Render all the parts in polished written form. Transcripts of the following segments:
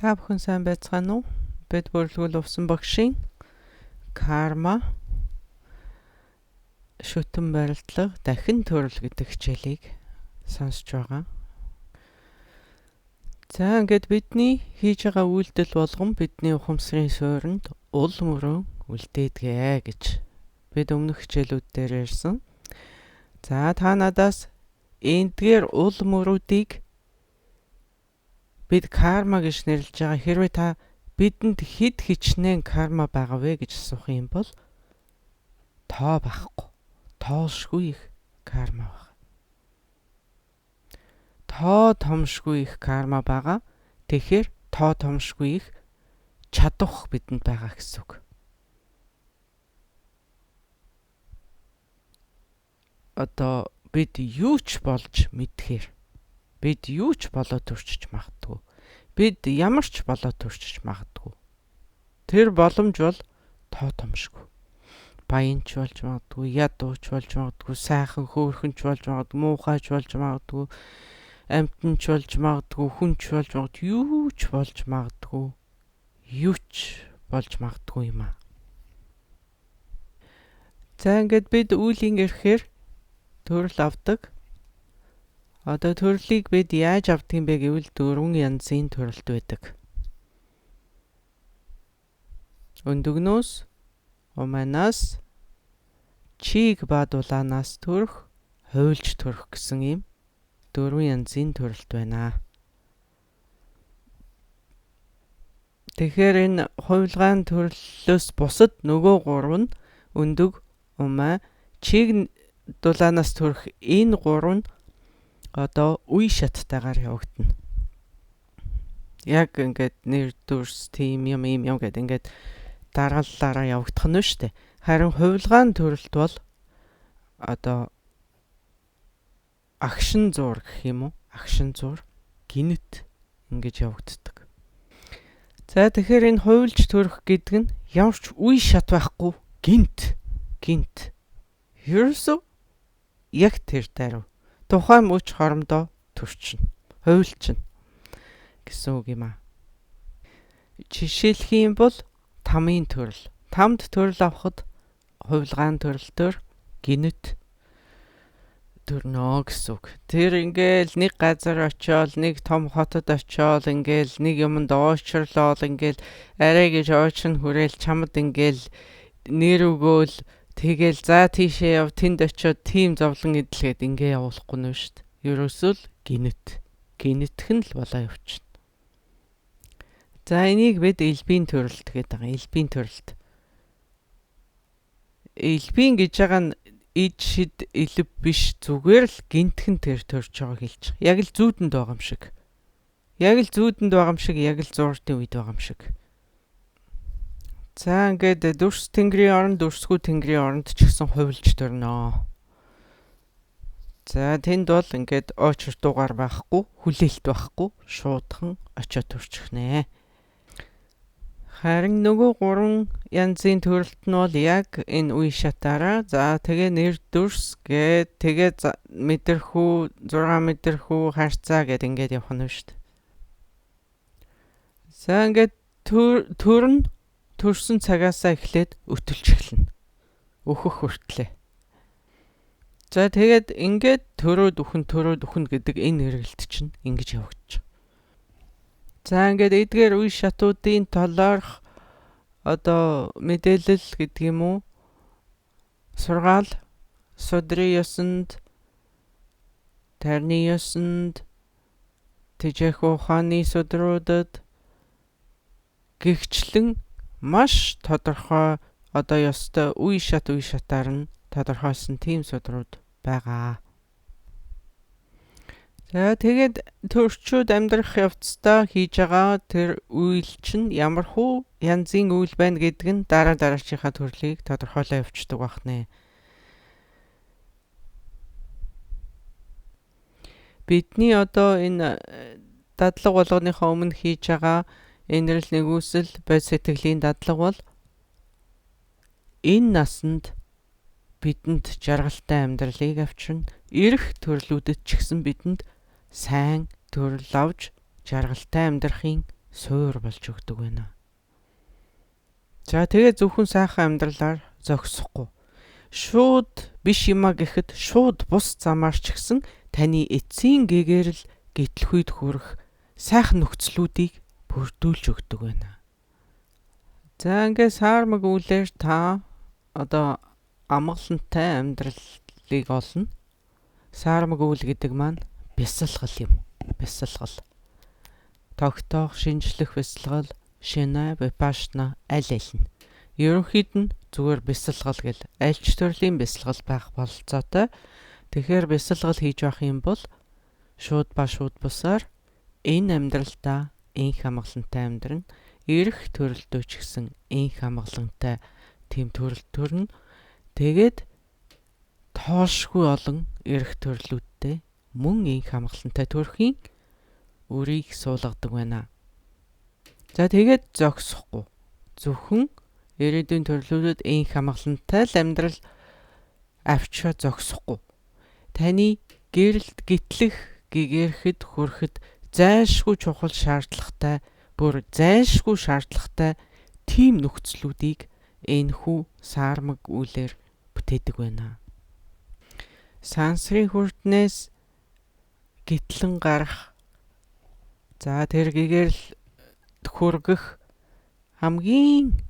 Та бүхэн сайн байцгаана уу? Бид бүрэлгүүл увсан багшийн карма шүтэн барилдлага дахин төрөл гэдэг хичээлийг сонсож байгаа. За ингээд бидний хийж байгаа үйлдэл болгон бидний ухамсарын суурьнд ул мөрөн үлдээдэг гэж бид өмнөх хичээлүүд дээр ярьсан. За та надаас эндгээр ул мөрүүдийг бид карма гэж нэрлэж байгаа. Хэрвээ та бидэнд хэд хичнээн карма байгаа вэ гэж асуух юм бол тоо байхгүй. Тоолшгүй их карма байгаа. Тоо томшгүй их карма байгаа. Тэгэхээр тоо томшгүй их чадвах бидэнд байгаа гэсэн үг. Одоо бид юу ч болж мэдхээр бид юу ч болоо төрчиж магадгүй. Бид ямар ч болоо төрчиж магадгүй. Тэр боломж бол тоо томшгүй. Баянч болж магадгүй, ядууч болж магадгүй, сайхан хөөрхөнч болж магадгүй, муухайч болж магадгүй, амьтанч болж магадгүй, хүнч болж магадгүй, юу ч болж магадгүй. Юу ч болж магадгүй юм аа. За ингээд бид үүлийн эрхээр төрөл авдаг. Одоо төрлийг бид яаж авдаг юм бэ гэвэл дөрвөн янзын төрөлт байдаг. Өндөгнөөс, уманаас, чиг ба дулаанаас төрөх, хуйлж төрөх гэсэн ийм дөрвөн янзын төрөлт байна. Тэгэхээр энэ хувилгаан төрлөөс бусад нөгөө гурав нь өндөг, умай, чиг дулаанаас төрөх энэ гурав нь одоо үе шаттайгаар явагдана. Яг ингээд нэр дүрс тийм юм ийм юм гэдэг ингээд дарааллаараа явагдах нь шүү дээ. Харин хувилгаан төрөлт бол одоо агшин зуур гэх юм уу? Агшин зуур гинэт ингэж явагддаг. За тэгэхээр энэ хувилж төрөх гэдэг нь ямар ч үе шат байхгүй гинт гинт. Ерөөсөө яг тэр даруй тухайн мөч хоромдоо төрчнө, хувилчна гэсэн үг юм аа. Жишээлх юм бол тамын төрөл. Тамд төрөл авахд хувилгаан төрөлтөөр гинэт төрнө гэсэн үг. Тэр ингээл нэг газар очиод, нэг том хотод очиод, ингээл нэг юмд оочрлоол, ингээл арай гэж оочрон хүрээл чамд ингээл нэр өгөөл тэгэл за тийшээ яв, тэнд очиод тийм зовлон эдлгээд ингээ явуулахгүй нь шүү дээ. Ерөөсөө л гинэт. Гинэтх нь л болоо явчихна. За энийг бид элбийн төрөлт гэдэг байгаа. Элбийн төрөлт. Элбийн гэж байгаа нь ид шид элб биш, зүгээр л гинтхэн тэр төрж байгааг хэлж байгаа. Яг л зүүдэнд байгаа юм шиг. Яг л зүүдэнд байгаа юм шиг, яг л зууртын үед байгаа юм шиг. За ингээд дүрс тэнгэрийн оронд, дүрсгүй тэнгэрийн оронд ч гэсэн хувилж төрнө. За тэнд бол ингээд очир дугаар байхгүй, хүлээлт байхгүй, шуудхан очиод төрчихнэ. Харин нөгөө гурван янзын төрөлт нь бол яг энэ үе шатаараа за тэгээ нэр дүрс гээд тэгээ мэдэрхүү 6 мэдэрхүү харьцаа гэд ингээд явах нь шүү дээ. За ингээд төр нь төрсөн цагаасаа эхлээд өтөлж эхэлнэ. Өөхөх хүртлээ. За тэгээд ингээд төрөөд үхэн төрөөд үхэн гэдэг энэ эргэлт чинь ингэж явагдчих. За ингээд эдгээр үе шатуудын талаарх одоо мэдээлэл гэдэг юм уу? Сургаал судрын ёсонд, тарны ёсонд, тэжээх ухааны судруудад гэгчлэн маш тодорхой одоо ёстой үе шат үе шатаар нь тодорхойлсон тийм судрууд байгаа. За тэгээд төрчүүд амьдрах явцдаа хийж байгаа тэр үйл чинь ямар хуу янзын үйл байна гэдэг нь дараа дараачийнхаа төрлийг тодорхойлоо явуулдаг байх нэ. Бидний одоо энэ дадлага болгоныхоо өмнө хийж байгаа инэрл нэгүсэл бод сэтгэлийн дадлага бол энэ насанд бидэнд жаргалтай амьдралыг авчирна. Ирэх төрлүүдэд ч гэсэн бидэнд сайн төрөл авч жаргалтай амьдрахын суур болж өгдөг байна. За тэгээ зөвхөн сайхан амьдралаар зогсохгүй. Шууд биш юма гэхэд шууд бус замаар ч гэсэн таны эцсийн гэгэрэл гэтлэхүйд хүрэх сайхан нөхцлүүдийг бүрдүүлж өгдөг байна. За ингээ саармаг үлээр та одоо амгалантай амьдралыг олно. Саармаг үйл гэдэг маань бясалгал юм. Бясалгал. Тогтоох, шинжлэх бясалгал, шинэ, випашна аль аль нь. Ерөнхийд нь зүгээр бясалгал гэл аль ч төрлийн бясалгал байх бололцоотой. Тэгэхээр бясалгал хийж байх юм бол шууд ба шууд бусаар энэ амьдралдаа энх амгалантай амьдрна. Ирэх төрөлдөө ч гэсэн энх амгалантай тийм төрөл төрнө. Тэгээд тоолшгүй олон ирэх төрлүүдтэй мөн энх амгалантай төрхийн өрийг суулгадаг байна. За тэгээд зогсохгүй. Зөвхөн ирээдүйн төрлүүдэд энх амгалантай л амьдрал авчаа зогсохгүй. Таны гэрэлт гитлэх гэгэрхэд хүрэхэд зайлшгүй чухал шаардлагатай, бүр зайлшгүй шаардлагатай тийм нөхцлүүдийг энэхүү саармаг үлээр бүтээдэг байна. Сансрын хүрднээс гитлэн гарах, за тэр гэгэрэл хүргэх хамгийн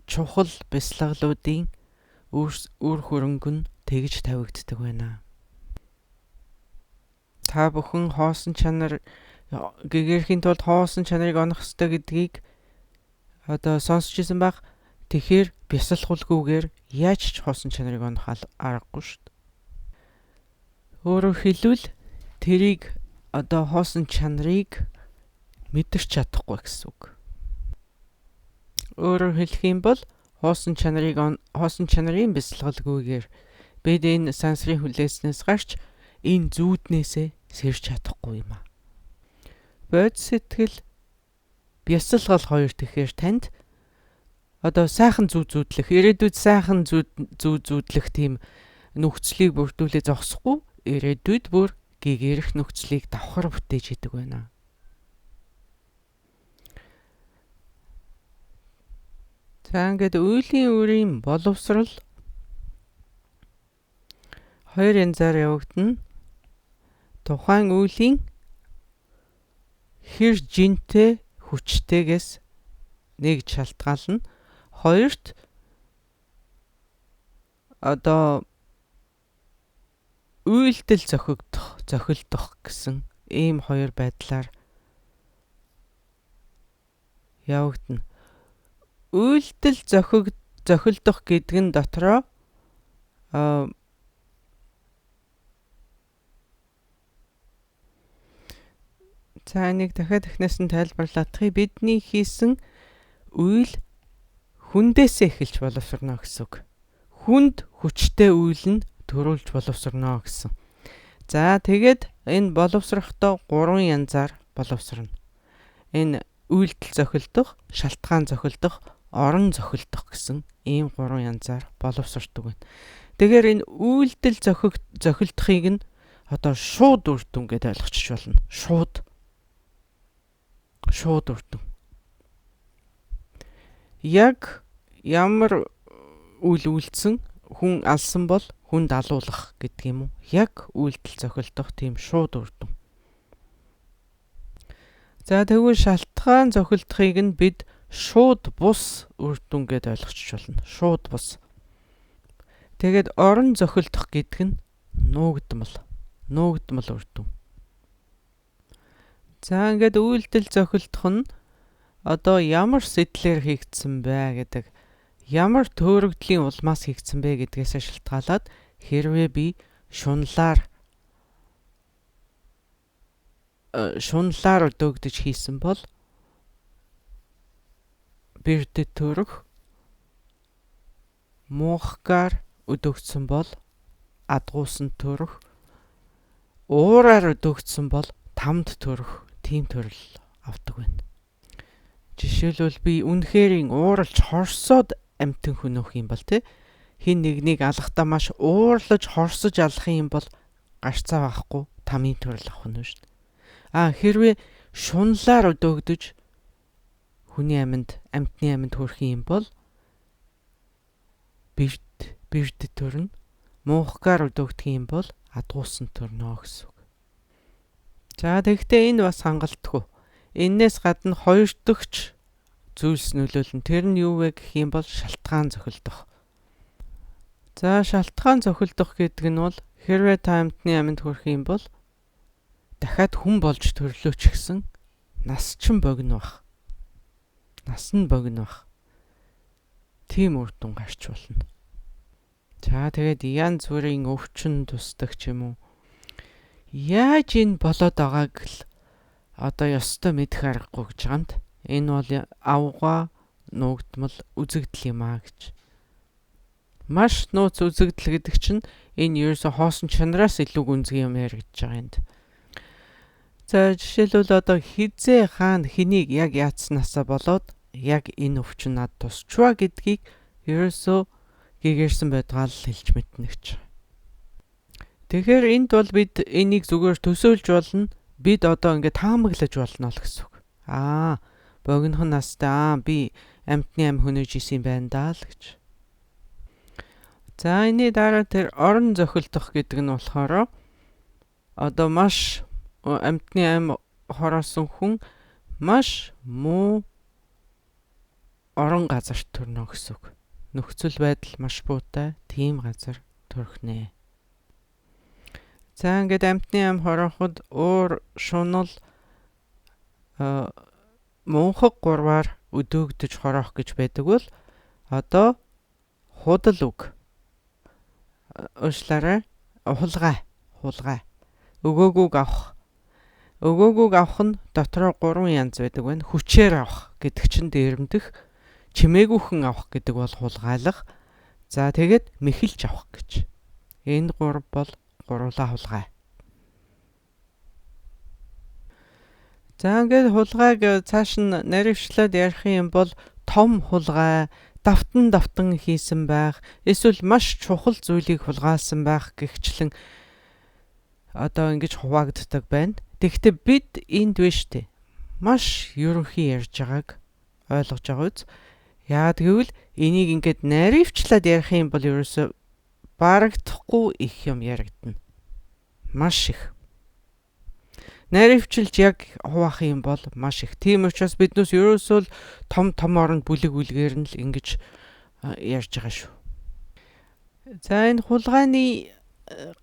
чухал бясалгалуудын үр хөрөнгө нь тэгж тавигддаг байна. Та бүхэн хоосон чанар гэгэрхийн тулд хоосон чанарыг онох ёстой гэдгийг одоо сонсч ирсэн байх. Тэгэхээр бясалгуулгүйгээр яаж ч хоосон чанарыг онох аргагүй шүү дээ. Өөрөөр хэлбэл тэрийг одоо хоосон чанарыг мэдэрч чадахгүй гэсэн үг. Өөрөөр хэлэх юм бол хоосон чанарыг хоосон чанарын бясалгалгүйгээр бид энэ сансрын хүлээснээс гарч энэ зүүднээсээ сэрч чадахгүй юм а. Бод сэтгэл бясалгал хоёр тэгэхээр танд одоо сайхан зүү зүүдлэх, ирээдүйд сайхан зүү зүүдлэх тийм нөхцөлийг бүрдүүлээ зогсохгүй, ирээдүйд бүр гэгэрэх нөхцөлийг давхар бүтээж идэг байна. За ингээд үйлийн үрийн боловсрал хоёр янзаар явагдана. Тухайн үйлийн хэр жинтэй хүчтэйгээс нэг шалтгаална. Хоёрт одоо үйлдэл зохигдох, зохилдох гэсэн ийм хоёр байдлаар явагдана. Үйлдэл зохилдох гэдэг нь дотроо за энийг дахиад эхнээс нь тайлбарлаадах. Бидний хийсэн үйл хүндээсээ эхэлж боловсорно гэсэн үг. Хүнд хүчтэй үйл нь төрүүлж боловсорно гэсэн. За тэгээд энэ боловсрохдоо гурван янзаар боловсорно. Энэ үйлдэл зохилдох, шалтгаан зохилдох, орон зохилдох гэсэн ийм гурван янзаар боловсрдог байна. Тэгэхээр энэ үйлдэл зохилдохыг нь одоо шууд үр дүн гэдээ ойлгочих болно. Шууд үр дүн. Яг ямар үйл үйлдсэн хүн алсан бол хүнд алуулах гэдэг юм уу? Яг үйлдэл зохилдох тийм шууд үр дүн. За тэгвэл шалтгаан зохилдохыг нь бид шууд бус үр дүн гэдээ ойлгочих болно. Шууд бус. Тэгээд орон зохилдох гэдэг нь нуугдмал. Нуугдмал үр дүн. За ингээд үйлдэл зохилдох нь одоо ямар сэтлэр хийгдсэн бэ гэдэг, ямар төөрөгдлийн улмаас хийгдсэн бэ гэдгээс шалтгаалаад хэрвээ би шунлаар өдөөгдөж хийсэн бол бэрдэд төрөх, муухгаар өдөөгдсөн бол адгуусан төрөх, уураар өдөөгдсөн бол тамд төрөх тийм төрөл авдаг байна. Жишээлбэл би үнэхэрийн ууралж хорсоод амьтан хөнөөх юм бол тэ хин нэгнийг алахдаа маш уурлаж хорсож алах юм бол гарцаа байхгүй тамийн төрөл авах нь шүү дээ. А хэрвээ шунлаар өдөөгдөж хүний амьд, амьтны амьд хүрэх юм бол бэрд төрнө. Мунхгаар өдөөгдөх юм бол адгуусан төрнө гэсэн үг. За тэгэхдээ энэ бас хангалтгүй. Эннээс гадна хоёр дахь зүйлс нөлөөлнө. Тэр нь юу вэ гэх юм бол шалтгаан зохилдох. За шалтгаан зохилдох гэдэг нь бол хэрвээ та амьтны амьд хүрэх юм бол дахиад хүн болж төрлөө ч гэсэн нас чинь богино бах. Нас нь богино бах. Тийм үр дүн гарч болно. За тэгээд янз бүрийн өвчин тусдаг ч юм уу. Яаж энэ болоод байгааг л одоо ёстой мэдэх аргагүй гэж байгаа юм. Энэ бол авгаа нуугдмал үзэгдэл юм аа гэж. Маш нууц үзэгдэл гэдэг чинь энэ ерөөсө хоосон чанараас илүү гүнзгий юм яригдж байгаа юм. За жишээлбэл одоо хизээ хаана хэнийг яг яатснаасаа болоод яг энэ өвчин над тусчваа гэдгийг ерөөсөө гэгэрсэн байдгаа л хэлж мэднэ гэж. Тэгэхээр энд бол бид энийг зүгээр төсөөлж болно. Бид одоо ингээд таамаглаж болно л гэсэн үг. Аа, богинохон настай би амьтны ам хөнөөж исэн байна даа л гэж. За энэний дараа тэр орон зохилдох гэдэг нь болохоор одоо маш амьтны ам хороосон хүн маш муу орон газарт төрнө гэсэн үг. Нөхцөл байдал маш буутай тийм газар төрхнэ. За ингээд амьтны ам хорооход уур шунал мунхаг гурваар өдөөгдөж хороох гэж байдаг бол одоо худал үг. Уушлаарай. Хулгай. Өгөөгүйг авах. Өгөөгүйг авах нь дотроо 3 янз байдаг байна. Хүчээр авах гэдэг чинь дээрэмдэх, чимээгүйхэн авах гэдэг бол хулгайлах. За тэгээд мэхэлж авах гэж. Энэ гурав бол гурлаа хулгай. За ингээд хулгайг цааш нь наривчлаад ярих юм бол том хулгай, давтан хийсэн байх, эсвэл маш чухал зүйлийг хулгайлсан байх гэгчлэн одоо ингэж хуваагддаг байна. Тэгэхдээ бид энд биш үү? Маш ерөнхий ярьж байгааг ойлгож байгаа үз. Яагаад гэвэл энийг ингээд наривчлаад ярих юм бол ерөөсөө барагдахгүй их юм яригдана. Маш их. Наривчилж яг хуваах юм бол маш их. Тийм учраас биднээс ерөөсөө л том томоор нь бүлэг бүлгээр нь л ингэж ярьж байгаа шүү. За энэ хулгайны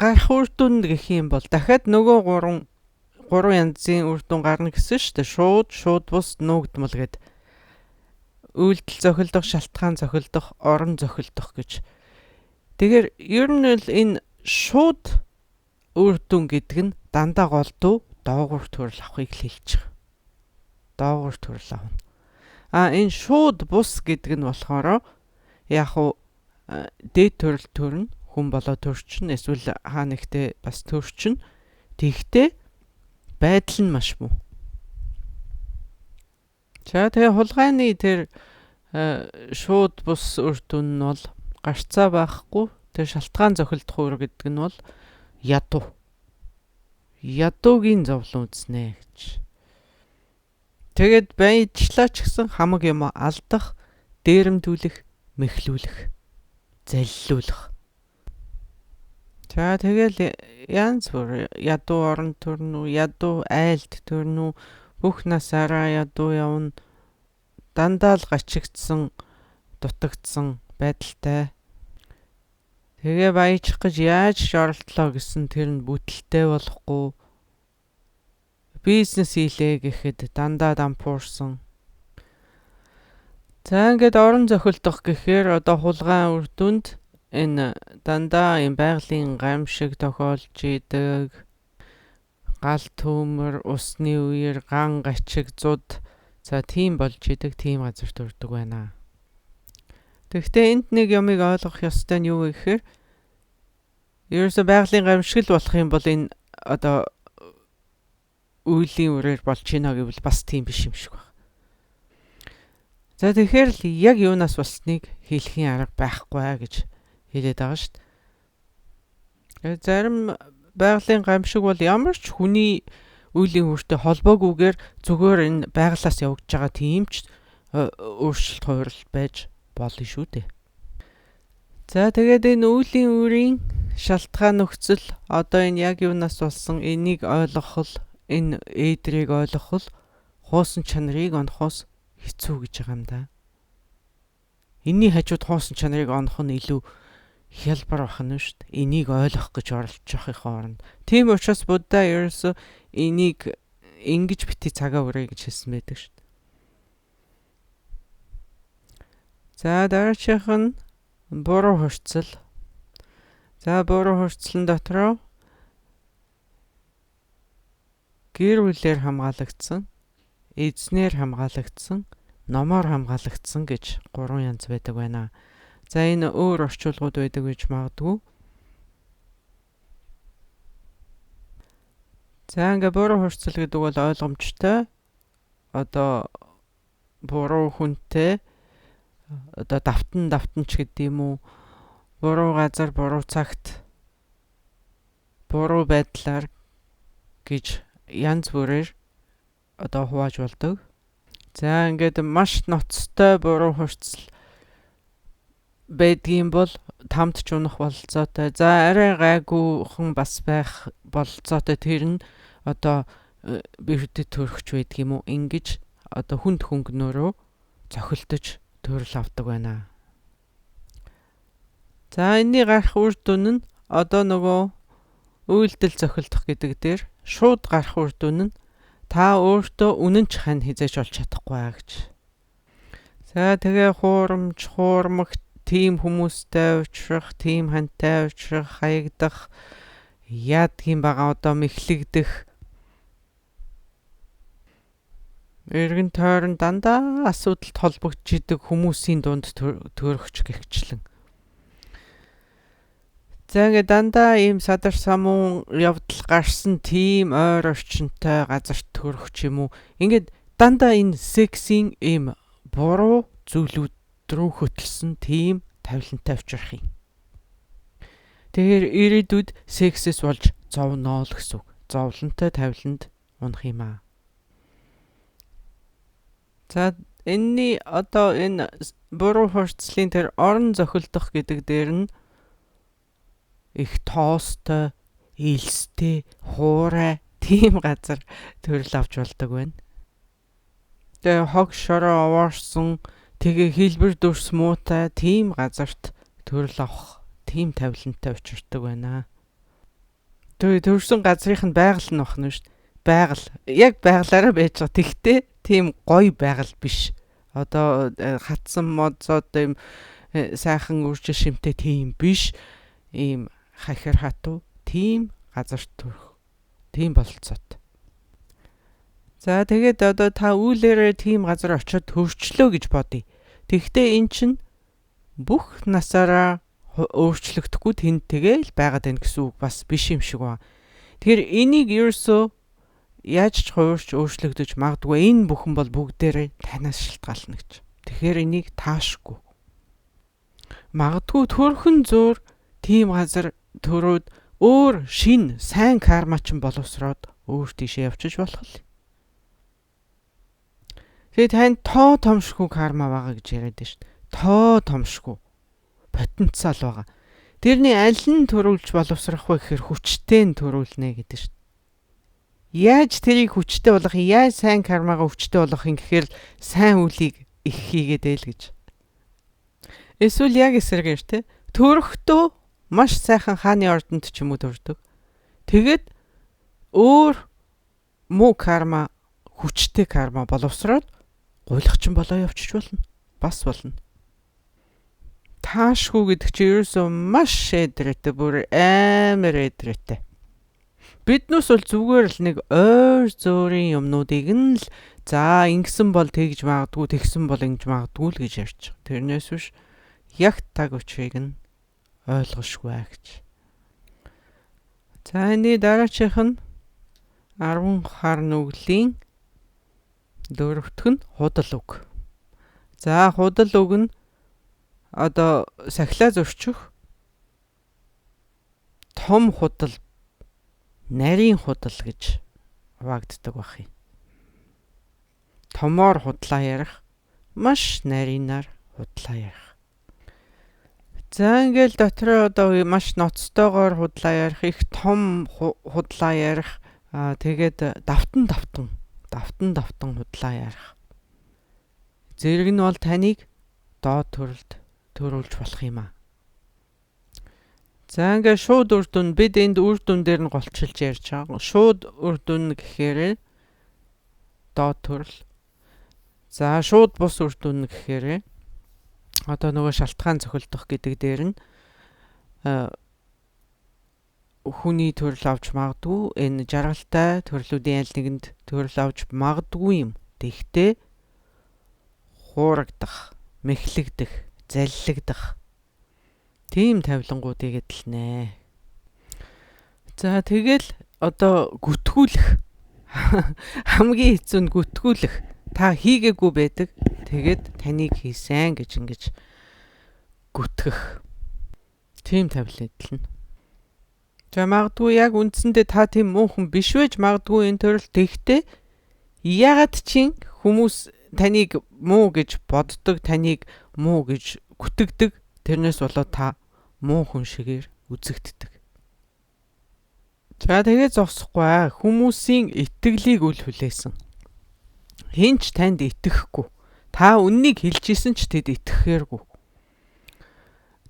гарах үр дүн гэх юм бол дахиад нөгөө гурван янзын үр дүн гарна гэсэн шүү дээ. Шууд бус нуугдмал гэд. Үйлдэл зохилдох, шалтгаан зохилдох, орон зохилдох гэж. Тэгэхээр ер нь л энэ шууд үр дүн гэдэг нь дандаа голдуу доогуур төрөл авахыг л хэлж байгаа. Доогуур төрөл авна. А энэ шууд бус гэдэг нь болохоор яг уу дээд төрөл төрнө, хүн болоо төрчин, эсвэл хаа нэгтээ бас төрчин. Тэгтээ байдал нь маш муу. За тэгээ хулгайны тэр шууд бус үр дүн нь бол гарцаа байхгүй, тэр шалтгаан зохилдох үр гэдэг нь бол ядуу. Ядуугийн зовлон үзнэ гэж. Тэгээд байжлаа ч гэсэн хамаг юм алдах, дээрэмдүүлэх, мэхлүүлэх, залилуулах. За тэгэл янз бүр ядуу орон төрнө, ядуу айлд төрнө, бүх насаараа ядуу явна. Дандаа л гачигдсан, дутагдсан байдалтай. Тэгээ баяжих гэж яаж ч оролдлоо гэсэн тэр нь бүтэлтэй болохгүй. Бизнес хийлээ гэхэд дандаа дампуурсан. За ингээд орон зохилдох гэхээр одоо хулгайн үр дүнд энэ дандаа юм байгалийн гамшиг тохиолж идэг. Гал төмөр, усны үер, ган гачиг, зуд за тийм болж идэг, тийм газар төрдөг байна. Тэгэхдээ энд нэг юмыг ойлгох ёстой нь юу вэ гэхээр ерөөсөө байгалийн гамшиг л болох юм бол энэ одоо үйлийн үрээр болж гинэ гэвэл бас тийм биш юм шиг байна. За тэгэхээр л яг юунаас болсныг хэлхийн арга байхгүй аа гэж хэлээд байгаа шүү дээ. Зарим байгалийн гамшиг бол ямар ч хүний Үйлийн үртэй холбоогүйгээр зүгээр энэ байгалаас явагдаж байгаа тийм ч өөрчлөлт хувирал байж болно шүү дээ. За тэгээд энэ үйлийн үрийн шалтгаан нөхцөл одоо энэ яг юунаас болсон энийг ойлгох л энэ эдрийг ойлгох л хуусан чанарыг онохоос хэцүү гэж байгаа юм да. Энийний хажууд хуусан чанарыг онох нь илүү хялбар байх нь шүү дээ. Энийг ойлгох гэж оролдож явахын оронд. Тийм учраас Будда ерөөсөө энийг ингэж бити цагаа үрээ гэж хэлсэн байдаг шүү дээ. За дараачих нь буруу хурцл. За буруу хурцлын дотроо гэр бүлээр хамгаалагдсан, эзнээр хамгаалагдсан, номоор хамгаалагдсан гэж гурван янз байдаг байна. За энэ өөр орчуулгууд байдаг гэж магадгүй. За ингээ буруу хурцл гэдэг бол ойлгомжтой. Одоо буруу хүнтэй одоо давтан ч гэдэг юм уу, буруу газар, буруу цагт, буруу байдлаар гэж янз бүрээр одоо хувааж болдог. За ингээд маш ноцтой буруу хурцл байдгийн бол тамд ч унах бололцоотой. За арай гайгүйхан бас байх бололцоотой. Тэр нь одоо бэрдэд төрөгч байдаг юм уу? Ингэж одоо хүнд хөнгөнөөрөө цохилдож төрөл авдаг байна. За энэний гарах үр дүн нь одоо нөгөө үйлдэл цохилдох гэдэг дээр шууд гарах үр дүн нь та өөртөө үнэн ч хань хизээч олж чадахгүй аа гэж. За тэгээ хуурамч, хуурмагт тийм хүмүүстэй уулзрах, тийм хантай уулзрах, хаягдах, яадгийн байгаа одоо мэхлэгдэх, эргэн тойрон дандаа асуудалд холбогдож идэг хүмүүсийн дунд төрөгч гэгчлэн. За ингээ дандаа ийм садар самуун явдал гарсан тийм ойр орчинтой газарт төрөх юм уу? Ингээд дандаа энэ сексийн ийм буруу зүйлүүд рүү хөтлсөн тийм тавилантай учрах юм. Тэгэхээр ирээдүйд сексэс болж зовно л гэсэн үг. Зовлонтой тавиланд унах юм аа. За энэний одоо энэ буруу хурцлын тэр орон зохилдох гэдэг дээр нь их тоостой, илстэй, хуурай тийм газар төрөл авч болдог байна. Тэгээ хог шороо овоорсон, тэгээ хэлбэр дүрс муутай тийм газарт төрөл авах тийм тавилантай учирдаг байна. Тэгээ төрсөн газрынх нь байгаль нь бахна шүү дээ. Байгаль яг байгалаараа байж байгаа. Тэгтээ тийм гоё байгаль биш. Одоо хатсан модзоод ийм сайхан үржил шимтэй тийм биш. Ийм хахир хатуу тийм газарт төрөх тийм бололцоотой. За тэгээд одоо та үүлээрээ тийм газар очиод төрчлөө гэж бодъё. Тэгэхдээ эн чинь бүх насаараа өөрчлөгдөхгүй тэнд тэгээл байгаад байна гэсэн үг бас биш юм шиг байна. Тэгэхээр энийг ерөөсөө яаж ч хувирч өөрчлөгдөж магадгүй. Энэ бүхэн бол бүгдээрээ танаас шалтгаална гэж. Тэгэхээр энийг таашгүй. Магадгүй төрхөн зөөр тийм газар төрөөд өөр шин сайн карма ч боловсроод өөр тийшээ явчих болох л. Тэгээ танд тоо томшгүй карма байгаа гэж яриад байна шүү дээ. Тоо томшгүй потенциал байгаа. Тэрний аль нь төрүүлж боловсрох вэ гэхээр хүчтэй нь төрүүлнэ гэдэг шүү дээ. Яаж тэрийг хүчтэй болгох юм? Яаж сайн кармагаа хүчтэй болгох юм гэхээр сайн үлийг их хийгээд ээл гэж. Эсвэл яг эсрэгээр те төрөхдөө маш сайхан хааны ордонд ч юм уу төрдөг. Тэгээд өөр муу карма, хүчтэй карма боловсроод гуйлахчин болоо явчих болно. Бас болно. Таашгүй гэдэг чинь ерөөсөө маш эдрэтэй, бүр амар эдрэтэй. Биднээс бол зүгээр л нэг ойр зөөрийн юмнуудыг нь л за ингэсэн бол тэгж магадгүй, тэгсэн бол ингэж магадгүй л гэж ярьж байгаа. Тэрнээс биш яг таг учрыг нь ойлгошгүй аа гэж. За энэний дараачих нь 10 хар нүглийн дөрөвтг нь худал үг. За худал үг нь одоо сахилаа зөрчих том худал, нарийн худал гэж хуваагддаг байх юм. Томоор худлаа ярих, маш нарийнаар худлаа ярих. За ингээл дотроо одоо маш ноцтойгоор худлаа ярих, их том худлаа ярих, тэгээд давтан давтан худлаа ярих. Зэрэг нь бол таныг доод төрөлд төрүүлж болох юм аа. За ингээд шууд үр дүн, бид энд үр дүн дээр нь голчилж ярьж байгаа. Шууд үр дүн гэхээр доод төрөл. За шууд бус үр дүн гэхээр одоо нөгөө шалтгаан зохилдох гэдэг дээр нь хүний төрөл авч магадгүй, энэ жаргалтай төрлүүдийн аль нэгэнд төрөл авч магадгүй юм. Тэгэхдээ хуурагдах, мэхлэгдэх, заллигдах тийм тавилангуудыг эдлэнэ. За тэгэл одоо гүтгүүлэх. Хамгийн хэцүү нь гүтгүүлэх. Та хийгээгүй байдаг. Тэгээд таныг хийсэн гэж ингэж гүтгэх. Тийм тавилан эдлэнэ. За магадгүй яг үндсэндээ та тийм муу хүн биш байж магадгүй энэ төрөл. Тэгэхдээ яагаад чинь хүмүүс таныг муу гэж боддог, таныг муу гэж гүтгдэг. Тэрнээс болоод та муу хүн шигээр үзэгддэг. За тэгээ зогсохгүй. Хүмүүсийн итгэлийг үл хүлээсэн. Хэн ч танд итгэхгүй. Та үннийг хэлж исэн ч тэд итгэхээргүй.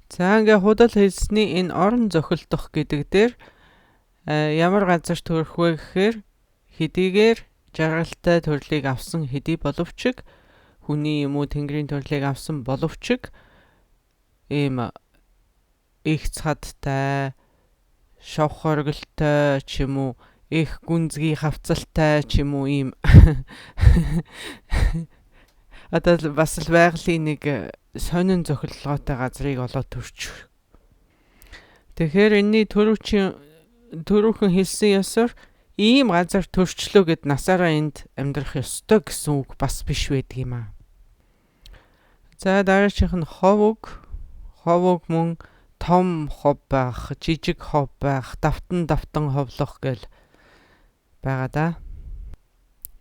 За ингээ худал хэлсний энэ орон зохилдох гэдэг дээр ямар газар төрөх вэ гэхээр хэдийгээр жаргалтай төрлийг авсан хэдий боловч хүний юм уу тэнгэрийн төрлийг авсан боловч ийм их цадтай, шовх оргилтой ч юм уу, их гүнзгий хавцалтай ч юм уу ийм одоо бас л байгалийн нэг сонин зохилгоотой газрыг олоод төрчих. Тэгэхээр энэний түрүүхэн хэлсэн ёсоор ийм газар төрчлөө гэд насаараа энд амьдрах ёстой гэсэн үг бас биш байдаг юм аа. За дараачих нь хов үг. Хов үг мөн том хов байх, жижиг хов байх, давтан давтан ховлох гэл байгаа да.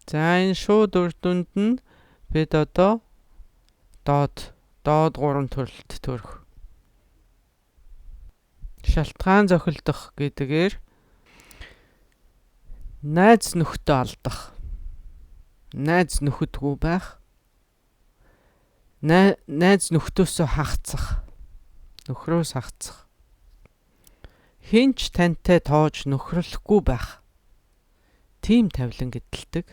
За энэ шууд үр дүнд нь бид одоо доод 3 төрөлд төрөх. Шалтгаан зохилдох гэдгээр найз нөхдөө алдах, найз нөхөдгүй байх, найз нөхдөөсөө хагцах, нөхрөөс хагцах, хэн ч тантай тоож нөхрөлөхгүй байх, тийм тавилан гэдэлдэг.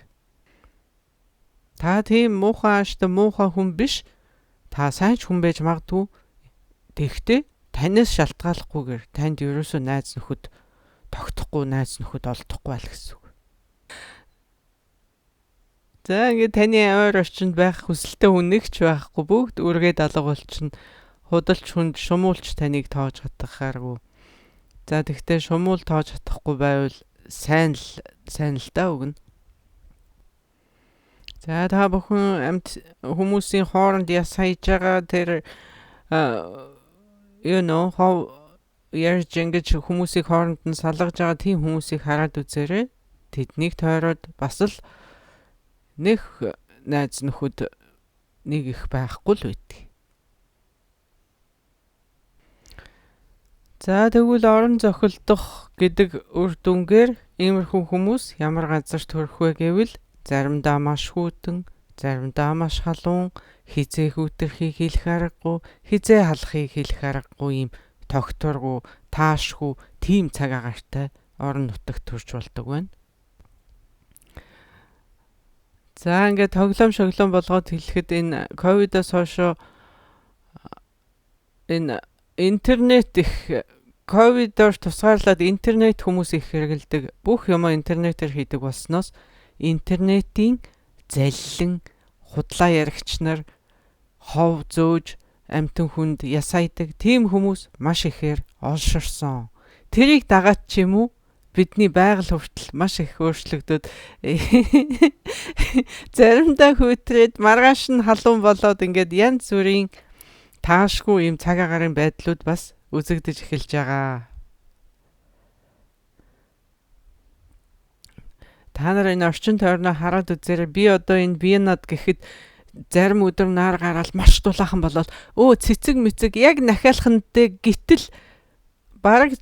Та тийм муухай ааштай муухай хүн биш. Та сайн ч хүн байж магадгүй. Тэгэхдээ танаас шалтгааллахгүйгээр танд ерөөсөө найз нөхөд тогтохгүй, найз нөхөд олдохгүй аль гэсэн үг. За ингээд таны ойр орчинд байх хүсэлтэй хүн нэг ч байхгүй, бүгд үргээд алга болчихно. Худалч хүнд шумуулч таныг тоож хатгахааргүй. За тэгтээ шумуул тоож хатахгүй байвал сайн л да өгнө. За та бүхэн амьд хүмүүсийн хооронд яс хайж байгаа тэр you know хов ярьж ингэж хүмүүсийг хооронд нь салгаж байгаа тийм хүмүүсийг хараад үзээрэй. Тэднийг тойроод бас л нэг найз нөхөд нэг их байхгүй л байдаг. За тэгвэл орон зохилдох гэдэг үр дүнгээр иймэрхүү хүмүүс ямар газар төрөх вэ гэвэл заримдаа маш хүйтэн, заримдаа маш халуун, хизээ хүүтэрхийг хэлэх аргагүй, хизээ халахыг хэлэх аргагүй ийм тогтворгүй, таашгүй тийм цаг агаартай орон нутагт төрж болдог байна. За ингээд тоглоом шоглоом болгоод хэлэхэд энэ ковидоос хойшоо энэ интернет их ковидоор тусгаарлаад интернет хүмүүс их хэрэглэдэг. Бүх юмаа интернетээр хийдэг болсноос интернетийн заллин худлаа яригч нар хов зөөж амьтан хүнд ясайдаг тийм хүмүүс маш ихээр олширсон. Тэрийг дагаад ч юм уу бидний байгаль хүртэл маш их өөрчлөгдөд заримдаа хүүтрээд маргааш нь халуун болоод ингээд янз бүрийн таашгүй ийм цаг агаарын байдлууд бас үзэгдэж эхэлж байгаа. Та нар энэ орчин тойрноо хараад үзээрэй. Би одоо энэ Венад гэхэд зарим өдөр нар гараал маш дулаахан болоод цэцэг мэцэг яг нахиалхантай гítэл бараг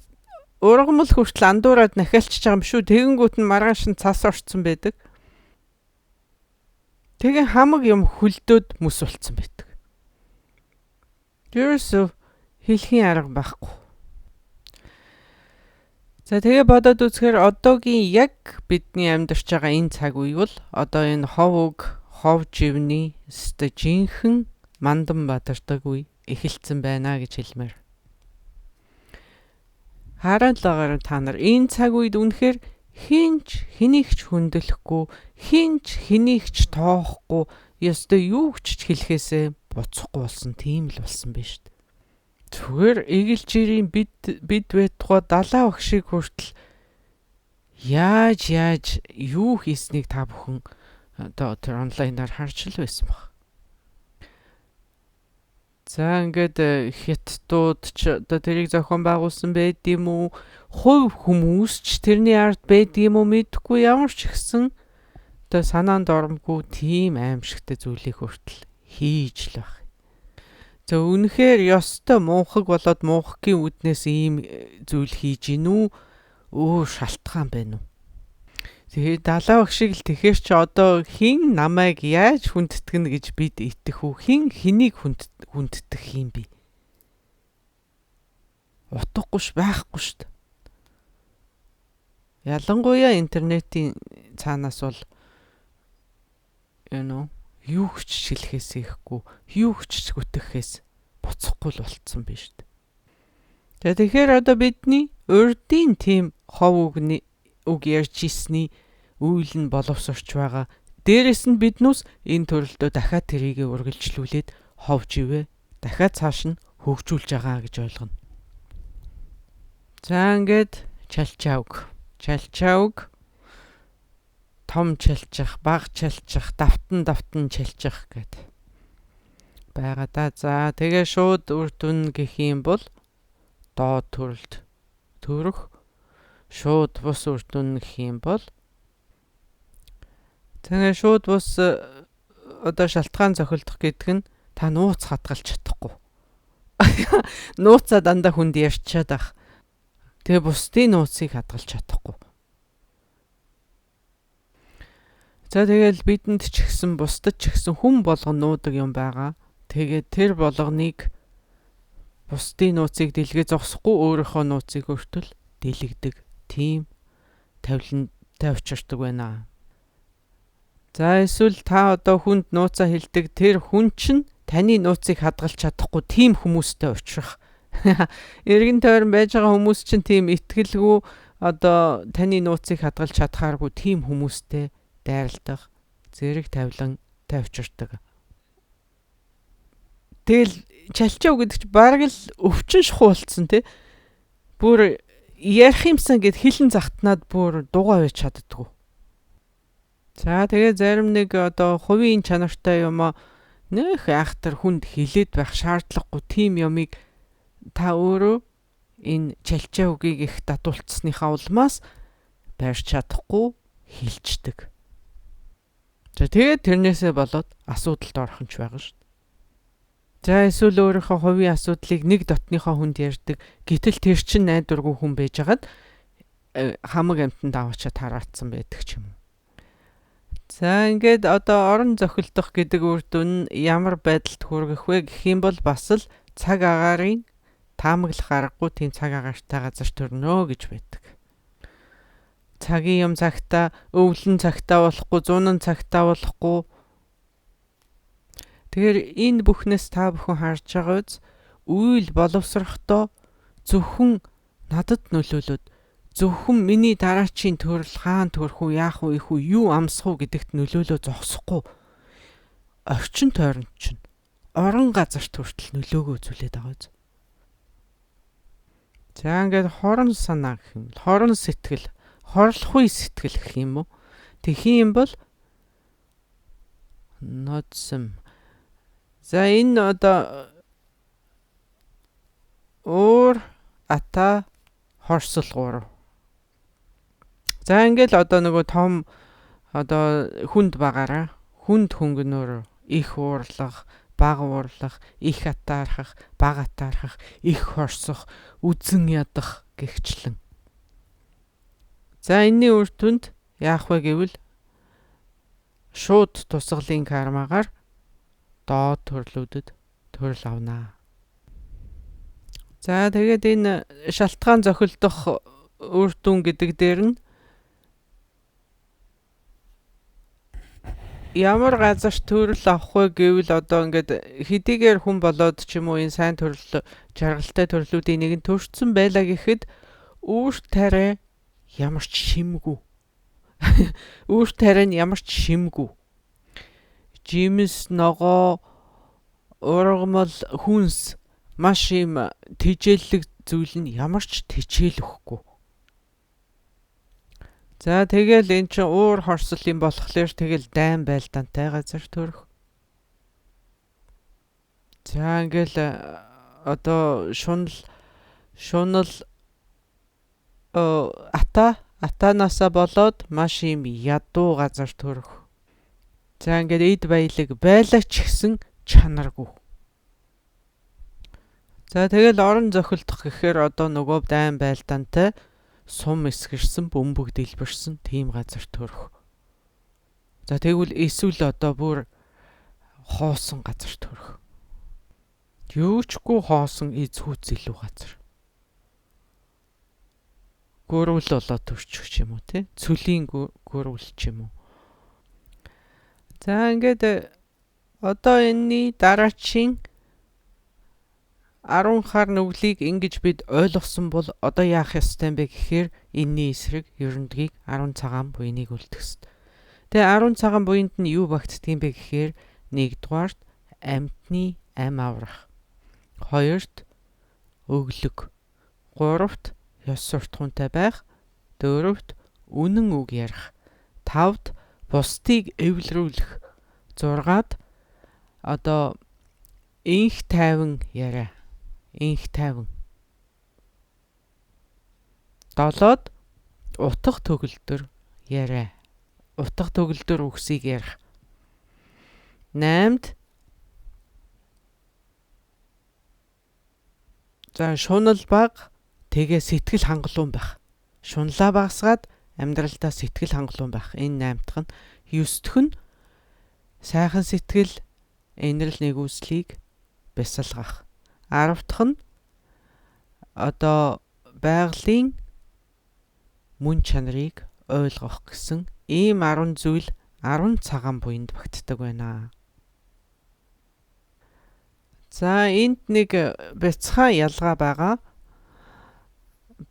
ургамал хүртэл андуураад нахиалчиж байгаа юм шүү. Тэгэнгүүт нь маргааш нь цас орцсон байдаг. Тэгээ хамаг юм хөлдөөд мүс болцсон байдаг. Ерөөсөө хэлхийн арга байхгүй. За тэгээ бодоод үзэхээр одоогийн яг бидний амьдарч байгаа энэ цаг үе бол одоо энэ хов үг, хов живний өстой жинхэнэ мандан бадардаг үе эхэлсэн байна гэж хэлмээр. Хараад л байгаарай та нар энэ цаг үед үнэхээр хинч хэнийг ч хүндлэхгүй, хинч хэнийг ч тоохгүй, ёстой юу ч хэлэхээсээ буцахгүй болсон тийм л болсон биш үү? Зүгээр эгэл жирийн бид байтугай далаа багшийг хүртэл яаж юу хийснийг та бүхэн одоо тэр онлайнаар харж л байсан баг. За ингээд хятадууд ч одоо тэрийг зохион байгуулсан байд юм уу? Хувь хүмүүс ч тэрний ард байд юм уу мэдэхгүй, ямар ч ихсэн одоо санаанд оромгүй тийм аимшигтай зүйлийг хүртэл хийж л баг. За үнэхээр ёстой муухаг болоод муухагийн үднээс ийм зүйл хийж гин үү? Өөр шалтгаан байна уу? Тэгээ далаа багшиг л тэгэхэр чи одоо хэн намайг яаж хүндэтгэнэ гэж бид итгэх үү? Хэн хэнийг хүндэтгэх юм бэ? Утгагүй ш байхгүй шүү дээ. Ялангуяа интернетийн цаанаас бол юу ч хэлэхээс ихгүй, юу ч гүтгэхээс буцахгүй л болцсон биш үү? Тэгэхээр одоо бидний урдын тийм хов үгний үг ярьж ирсний үйл нь боловсрч байгаа. Дээрэс нь биднүүс энэ төрөлдөө дахиад тэрийгэ үргэлжлүүлээд хов живээ дахиад цааш нь хөгжүүлж байгаа гэж ойлгоно. За ингээд чалчаавг. Чалчаавг том чалчих, баг чалчих, давтан чалчих гэд байгаа да. За тэгээ шууд үр дүн гэх юм бол доод төрөлд төрөх, шууд бус үр дүн гэх юм бол тэгээ шууд бус одоо шалтгаан зохилдох гэдэг нь та нууц хадгалж чадахгүй. Нууцаа дандаа хүнд ярьчаад ах. Тэгээ бусдын нууцыг хадгалж чадахгүй. За тэгэл бидэнд ч гэсэн бусдад ч гэсэн хүн болгон нуудаг юм байгаа. Тэгээд тэр болгоныг бусдын нууцыг дэлгээ зогсохгүй өөрийнхөө нууцыг хүртэл дэлгдэг. Тийм тавилантай учирдаг байна. За эсвэл та одоо хүнд нууцаа хэлдэг тэр хүн чинь таны нууцыг хадгалж чадахгүй тийм хүмүүстэй учрах. Эргэн тойрон байж байгаа хүмүүс чинь тийм итгэлгүй одоо таны нууцыг хадгалж чадхааргүй тийм хүмүүстэй дайралдах зэрэг тавилан тавьчирдаг. Тэгэл чалчаа гэдэг чи бараг л өвчин шахуу болцсон тий. Бүр ярих юмсан гэд хилэн захтнаад бүр дугаа байж чаддгүй. За тэгээ зарим нэг одоо хувийн чанартай юм аа нөх айхтар хүнд хилээд байх шаардлагагүй тийм юмыг та өөрөө энэ чалчаа үгийг их дадуулцсныхаа улмаас барьж чадахгүй хилчдэг. За тэгээд тэрнээсээ болоод асуудалд орох нь ч байгаа шүү дээ. За эсвэл өөрийнхөө хувийн асуудлыг нэг дотныхоо хүнд ярьдаг. Гэтэл тэр чинь найдваргүй хүн байжгаад хамаг амьтанд аваачаад тараацсан байдаг ч юм уу. За ингээд одоо орон зохилдох гэдэг үр дүн нь ямар байдалд хүргэх вэ гэх юм бол бас л цаг агаарын таамаглах аргагүй тийм цаг агаартай газар төрнө гэж байдаг. Цагийн юм цагтаа, өвлөн цагтаа болохгүй, зунан цагтаа болохгүй. Тэгэхээр энэ бүхнээс та бүхэн харж байгаа үз үйл боловсрохдоо зөвхөн надад нөлөөлөд зөвхөн миний дараачийн төрөл хаан төрөх үү, яах вэ, их үү, юу амсах уу гэдэгт нөлөөлөө зогсохгүй орчин тойронд чинь орон газарт хүртэл нөлөөгөө үзүүлээд байгаа үз. За ингээд хорон санаа гэх юм, хорон сэтгэл, хорлохгүй сэтгэл гэх юм уу? Тэгэх юм бол ноцсон. За энэ одоо уур ата хорсол гурав. За ингээл одоо нөгөө том одоо хүнд багаараа хүнд хөнгөнөөр их уурлах, бага уурлах, их атаархах, бага атаархах, их хорсох, үзэн ядах гэгчлэн. За энэний үр дүнд яах вэ гэвэл шууд тусгалын кармагаар доод төрлүүдэд төрөл авнаа. За тэгээд энэ шалтгаан зохилдох үр дүн гэдэг дээр нь ямар газар төрөл авах вэ гэвэл одоо ингээд хэдийгээр хүн болоод ч юм уу энэ сайн төрөл жаргалтай төрлүүдийн нэг нь төрсөн байлаа гэхэд үүр тариа ямар ч шимгүй. Үүр тариа нь ямар ч шимгүй. Жимс, ногоо, ургамал, хүнс маш ийм тэжээллэг зүйл нь ямар ч тэжээл өгөхгүй. За тэгэл эн чинь уур хорсол юм болохоор тэгэл дайн байлдаантай газар төрөх. За ингээл одоо шунал атаанаасаа болоод маш ийм ядуу газар төрөх. За ингээд эд баялаг байлаа ч гэсэн чанаргүй. За тэгэл орон зохилдох гэхээр одоо нөгөө дайн байлдаантай сум эсгэрсэн, бөмбөг дэлбэрсэн тийм газар төрөх. За тэгвэл эсвэл одоо бүр хоосон газар төрөх. Юучгүй хоосон эзхүүц илүү газар. Гөрүүл болоод төрчих ч юм уу те. Цөлийн гөрүүл ч юм уу. За ингээд одоо энэний дараачийн 10 хар нүглийг ингэж бид ойлгосон бол одоо яах ёстой юм бэ гэхээр энэний эсрэг ерөндгийг 10 цагаан буйныг үлдэх ёстой. Тэгээ 10 цагаан буйнд нь юу багтдаг юм бэ гэхээр нэгдүгээрт амьтны ам аврах, хоёрт өглөг, гуравт ёс суртахуунтай байх, дөрөвт үнэн үг ярих, тавд бусдыг эвлэрүүлэх, зургаад одоо инх тайван яриа. Инх тайван. Долоод утга төгөлдөр яриа. Утга төгөлдөр үгсийг ярих. Наймд за шунал баг тэгээ сэтгэл хангалуун байх. Шунлаа багасгаад амьдралдаа сэтгэл хангалуун байх. Энэ наймдах нь. Ёсдох нь сайхан сэтгэл, инрэл нэгүслийг бясалгах. 10 дахь нь одоо байгалийн мөн чанарыг ойлгох гэсэн ийм 10 зүйл 10 цагаан буйнд багтдаг байна. За энд нэг бяцхан ялгаа байгаа.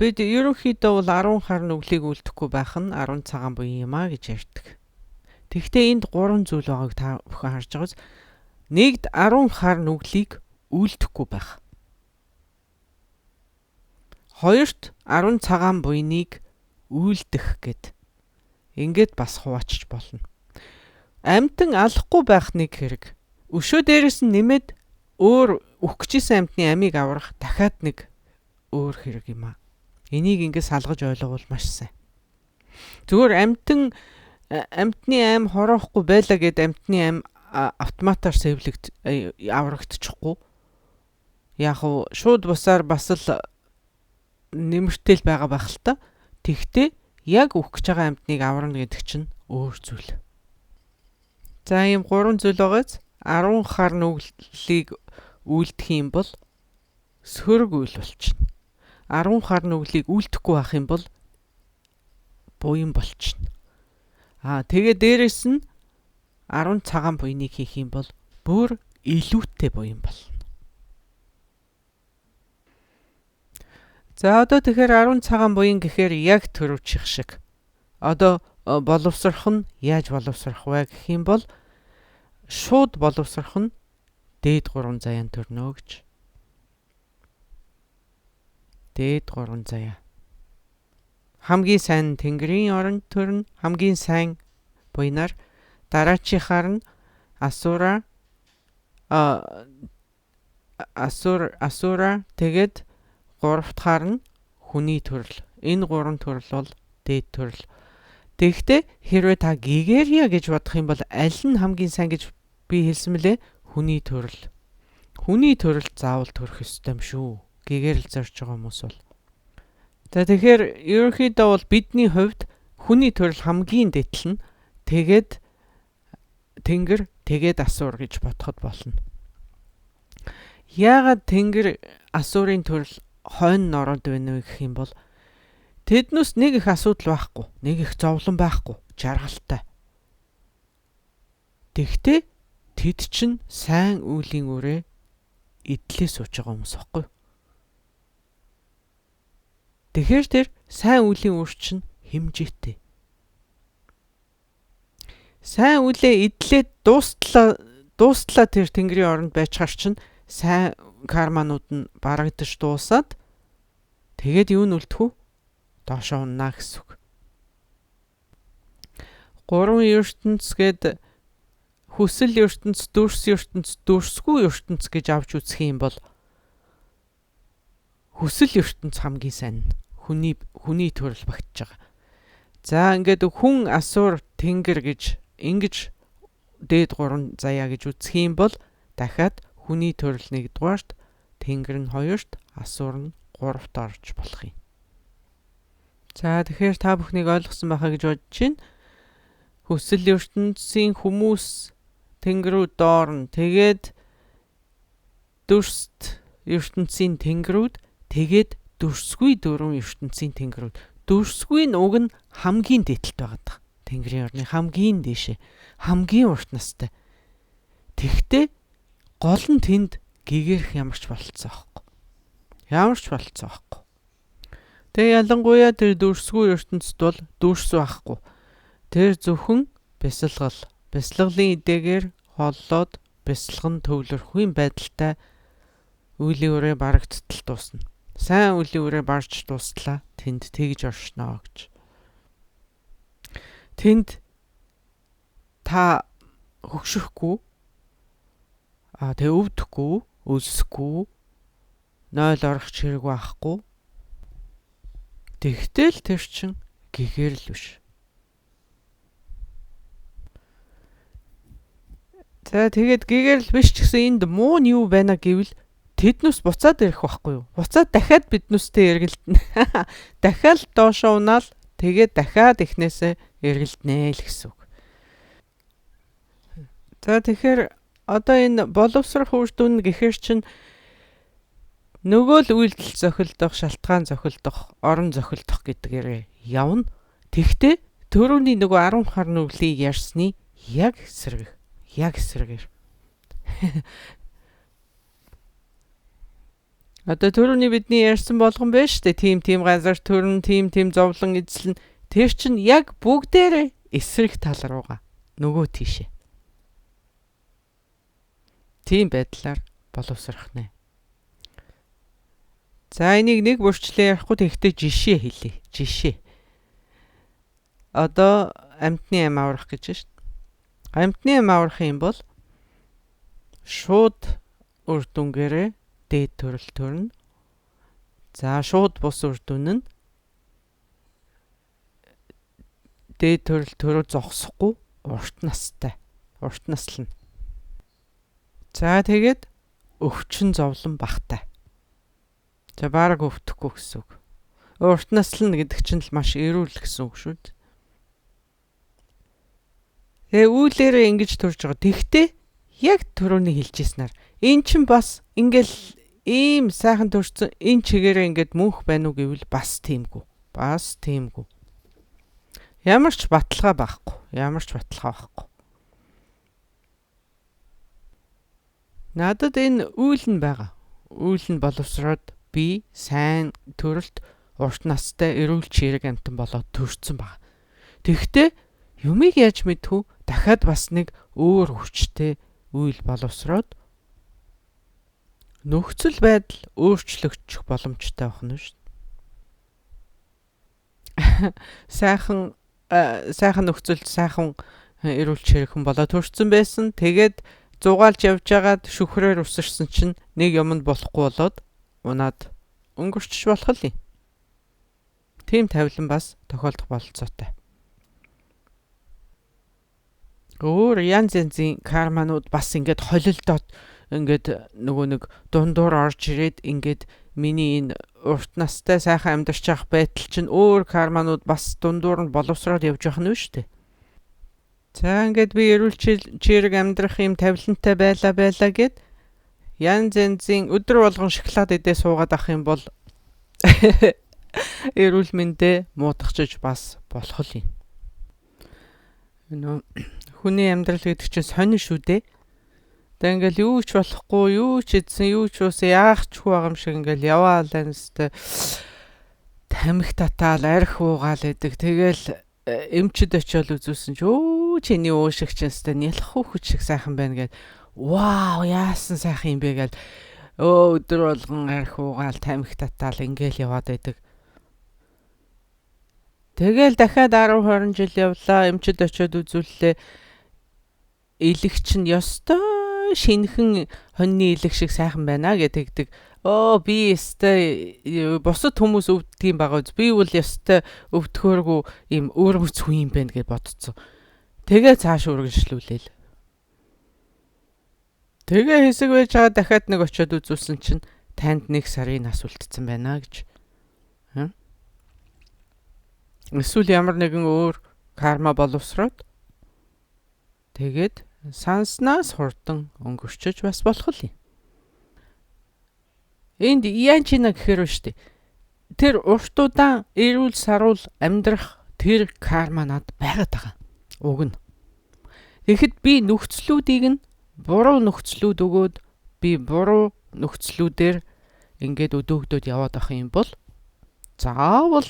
Бид ерөнхийдөө бол 10 хар нүглийг үлдэхгүй байх нь 10 цагаан буян юм а гэж ярьдаг. Тэгэхдээ энд 3 зүйл байгааг та бүхэн харж байгаас нэгд 10 хар нүглийг үлдэхгүй байх. Хоёрт 10 цагаан буйныг үйлдэх гэд. Ингээд бас хуваачч болно. Амьтан алахгүй байх нэг хэрэг. Өшөө дээрээс нь нэмээд өөр үхэх гэжсэн амьтны амийг аврах дахиад нэг өөр хэрэг юм аа. Энийг ингээд салгаж ойлговол маш сайн. Зүгээр амьтны ам хороохгүй байлаа гэд амьтны ам автоматар сэвлэгд аврагдчихгүй. Яг уу шууд бусаар бас л нэмэртэл байгаа байх л та. Тэгтээ яг үхэх гэж байгаа амьтныг аварна гэдэг чинь өөр зүйл. За ийм 3 зүйл байгааз 10 хар нүглийг үлдэх юм бол сөрөг үйл болчихно. 10 хар нүглийг үлдэхгүй байх юм бол буян болчихно. Аа тэгээ дээрэс нь 10 цагаан буйныг хийх юм бол бүр илүүтэй буян болно. За одоо тэгэхээр 10 цагаан буян гэхээр яг төрөвчих шиг. Одоо боловсрох нь яаж боловсрох вэ гэх юм бол шууд боловсрох нь дээд 3 заяан төрнө гэж. Дээд 3 заяа. Хамгийн сайн Тэнгэрийн оронд төрнө, хамгийн сайн буянаар дараачийнхаар нь Асура Асура тэгээд гуравдахаар нь хүний төрөл. Энэ гурван төрөл бол дээд төрөл. Тэгэхдээ хэрвээ та гэгэрье гэж бодох юм бол аль нь хамгийн сайн гэж би хэлсэн мөлий? Хүний төрөл. Хүний төрөл заавал төрөх ёстой юм шүү. Гэгэрэл зорж байгаа хүмүүс бол. За тэгэхээр ерөнхийдөө бол бидний хувьд хүний төрөл хамгийн дээдл нь, тэгээд тэнгэр, тэгээд асуур гэж бодоход болно. Яагаад тэнгэр асуурын төрөл хойно ороод байна вэ гэх юм бол тэднээс нэг их асуудал байхгүй, нэг их зовлон байхгүй, жаргалтай. Тэгтээ тэд чинь сайн үйлийн үрээ эдлээ сууж байгаа хүмүүс байхгүй юу? Тэгэхээр тэр сайн үйлийн үр чинь хэмжээтэй. Сайн үлээ эдлээ дуустлаа тэр тэнгэрийн оронд байчаар чинь сайн карманууд нь барагдаж дуусаад тэгээд юу нь үлдэх үү? Доошоо унаа гэсэн үг. Гурван ертөнц гээд хүсэл ертөнц, дүрс ертөнц, дүрсгүй ертөнц гэж авч үзэх юм бол хүсэл ертөнц хамгийн сайн хүний төрөл багтж байгаа. За ингээд хүн, асуур, тэнгэр гэж ингэж дээд гурван заяа гэж үзэх юм бол дахиад хүний төрөл нэгдүгээрт, тэнгэр нь хоёрт, асуур нь гуравт орж болох юм. За тэгэхээр та бүхнийг ойлгосон байхаа гэж бодож байна. Хүсэл ертөнцийн хүмүүс тэнгэрүүд доорн, тэгээд дүрст ертөнцийн тэнгэрүүд, тэгээд дүрсгүй дөрвөн ертөнцийн тэнгэрүүд. Дүрсгүй нь уг нь хамгийн дээдэлт байгаа. Тэнгэрийн орны хамгийн дээшээ, хамгийн урт настай. Тэгтээ гол нь тэнд гэгэрх ямарч болцсон байхгүй. Ямарч болцсон байхгүй. Тэгээ ялангуяа тэр дүрсгүй ертөнцид бол дүрс байхгүй. Тэр зөвхөн бясалгал, бясалгалын эдээгээр холлоод бясалган төвлөрөхгүй байдалтай үйлийн үрээ барагдтал дуусна. Сайн үйлийн үрээ барж дуслаа тэнд тэгж оршноо гэж. Тэнд та хөгшөхгүй, тэгээ өвдөхгүй, өлсөхгүй, 0 орох хэрэг байхгүй. Тэгтэл тэр чин гэгэрэл биш. За тэгээд гэгэрэл биш ч гэсэн энд муу нь юу байна гэвэл тэднүүс буцаад ирэх байхгүй юу? Буцаад дахиад биднүүстэй эргэлдэнэ. Дахиад доошоо унаал тэгээд дахиад эхнээсээ эргэлдэнэ л гэсэн үг. За тэгэхээр одоо энэ боловсрох үр дүн гэхэр чинь нөгөө л үйлдэл зохилдох, шалтгаан зохилдох, орон зохилдох гэдгээрээ явна. Тэгтээ төрөүний нөгөө 10 хар нүглийг ярьсны яг эсрэг, яг эсрэгээр. Одоо төрөүний бидний ярьсан болгон байна шүү дээ. Тийм газар төрн, тийм зовлон эзлэн. Тэр чинь яг бүгдээрээ эсрэг тал руугаа нөгөө тийшээ. Тийм байдлаар боловсрох нэ. За энийг нэг бүрчлээ ярихгүй, тэгэхдээ жишээ хэлье. Жишээ. Одоо амьтны ам аврах гэж байна шүү дээ. Амьтны ам аврах юм бол шууд үр дүнгээрээ дээд төрөл төрнө. За шууд бус үр дүн нь дээд төрөл төрөө зогсохгүй урт настай. Урт наслна. За тэгээд өвчин зовлон багтай. За бараг өвдөхгүй гэсэн үг. Урт наслна гэдэг чинь л маш эрүүл гэсэн үг шүү дээ. Тэгээ үүлээрээ ингэж төрж байгаа. Тэгтээ яг түрүүний хэлжсэнээр эн чинь бас ингээл ийм сайхан төрсөн энэ чигээрээ ингээд мөнх байна уу гэвэл бас тиймгүй. Бас тиймгүй. Ямар ч баталгаа байхгүй. Ямар ч баталгаа байхгүй. Надад энэ үйл нь байгаа. Үйл нь боловсроод би сайн төрөлт урт настай эрүүл чирэг амтан болоод төрсөн баг. Тэгэхдээ юмыг яаж мэдхүү? Дахиад бас нэг өөр хүчтэй үйл боловсроод нөхцөл байдал өөрчлөгдчих боломжтой байх нь шүү дээ. Сайхан нөхцөлд сайхан эрүүл чирэгхэн болоод төрсөн байсан. Тэгээд зугаалж явж байгаад шүхрээр үсэрсэн чинь нэг юмд болохгүй болоод унаад өнгөрчих болох л юм. Тийм тавилан бас тохиолдох бололцоотой. Өөр янз янзын карманууд бас ингээд холилдоод ингээд нөгөө нэг дундуур орж ирээд ингээд миний энэ урт настай сайхан амьдарч явах байдал чинь өөр карманууд бас дундуур нь боловсроод явж явах нь шүү дээ. За ингээд би эрүүл чирэг амьдрах юм тавилантай байлаа гэд янз янзын өдөр болгон шоколад идээ суугаад авах юм бол эрүүл мэндээ муудахчиж бас болох юм. Нөө хүний амьдрал гэдэг чинь сонин шүү дээ. Тэгээ ингээл юу ч болохгүй, юу ч идсэн, юу ч уусан, яах ч үгүй байгаа юм шиг ингээл яваал анастай тамхи татаал, арх уугаал идэг. Тэгэл эмчид очиод үзүүлсэн чи өө чиний уушиг чинь өстэй нялх хүүхэд шиг сайхан байна гэд. Вау, яасан сайхан юм бэ гэл өө өдөр болгон арх уугаал, тамхи татаал ингээл яваад байдаг. Тэгэл дахиад 10 20 жил явлаа. Эмчид очиод үзүүллээ. Элэг чинь ёстой шинэхэн хоньны элэг шиг сайхан байна гэдэг. Өө би ёстой бусад хүмүүс өвддөг юм байгаа үз. Би бол ёстой өвдөхөөргүй юм өөрмөц хүн юм байна гэж бодцсон. Тэгээ цааш үргэлжлүүлээл. Тэгээ хэсэг байж байгаа дахиад нэг очиод үзүүлсэн чинь танд 1 сарын нас үлдсэн байна гэж. Эсвэл ямар нэгэн өөр карма боловсроод тэгээд санснаас хурдан өнгөрчөж бас болох юм. Энд янчина гэхээр шүү дээ. Тэр урт удаан эрүүл саруул амьдрах тэр карма над байгаад байгаа. Уг нь. Тэгэхэд би нөхцлүүдийг нь буруу нөхцлүүд өгөөд би буруу нөхцлүүдээр ингээд өдөөгдөд яваад байх юм бол заавал